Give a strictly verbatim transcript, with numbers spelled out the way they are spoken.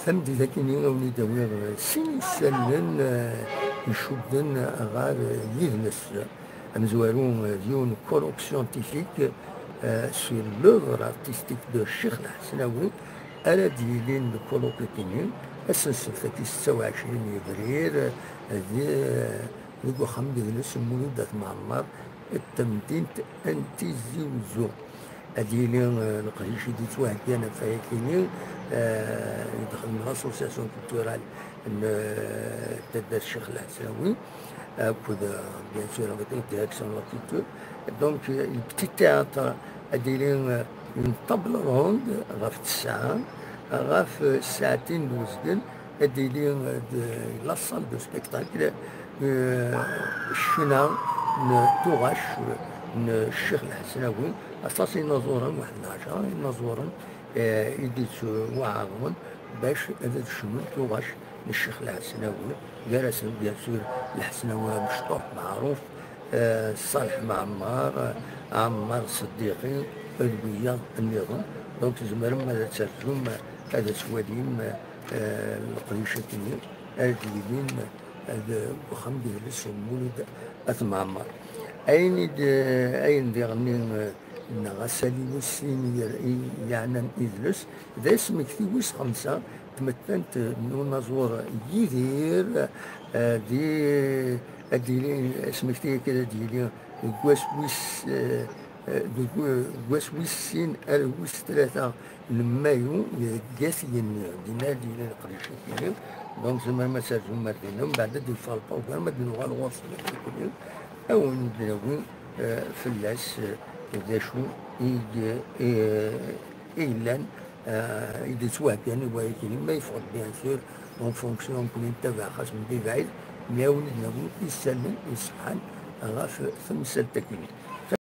Tameddit-agi-nni, ad wen-id-awiɣ sin isallen, eh, icudden ɣer yidles. Amezwaru, eh, d yiwen colloque scientifique, eh, sur l'œuvre artistique de Ccix Lḥesnawi, ara d-yilin deg colloque-agi-nni, ass n ssebt-agi, setta u ɛecrin yebrir, eh, di, deg uxxam n yidles n Mulud At Mɛemmer, d tamdint n Tizi Uzzu. Ad yili, eh, leqdic i d-yettwaheggan ɣef wayagi-nni, eh, i d-texdem l'association culturelle n, eh, taddart Ccix Lḥesnawi, akked, eh, bien sûr, avec la direction de la culture. Donc, eh, le petit théâtre, ad yili, eh, une table ronde ɣef ttesɛa, ɣef, eh, ssaɛtin d uzgen, ad d-tili, eh, de la salle de spectacle, eh, ccna n tuɣac n Ccix Lḥesnawi, aṭas inaẓuren, waḥed n ɛecṛa inaẓuren, eh, i d-yettwaɛerḍen bac ad d-cnun tuɣac n Ccix Lḥesnawi, gar-asen, bien sûr, Lḥesnawi amecṭuḥ, meɛruf, eh, Ṣaleḥ Mɛemmer, eh, Ɛemmar Ṣeddiqi, d wiyaḍ nniḍen. Donc, tzemrem ad terzum, ad twalim, eh, leqdicat-nni ara d-yilin, eh, deg uxxam n yidles n Mulud At Mɛemmer. Ayen i d-, ayen diɣen i, eh, neɣ asali wis sin yer-, i yeɛnan idles, d asmekti wis xemsa, tmettant n unaẓur Yidir, eh, di, ad d-yili, asmekti-agi ad d-yili deg wass wis, eh, eh, deg, deg wass wis sin ar wis tlata n Mayu deg At Yenni, dinna ad d-yili leqdic-agi. Donc, tzemrem ad terzum ar dinna, mbeɛd ad d-yeffeɣ lprugram, ad d-nuɣal ɣur-sen, ad wen-d-nawi, eh, fell-as, eh, d acu i, i, i yellan, eh, i d-yettwaheggan i wayagi-nni, ma yeffeɣ-d, bien sûr, en fonction, nekkni nettabaɛ xas mebɛid, mais ad wen-d-nawi isallen iṣeḥḥan ɣef temsalt-agi.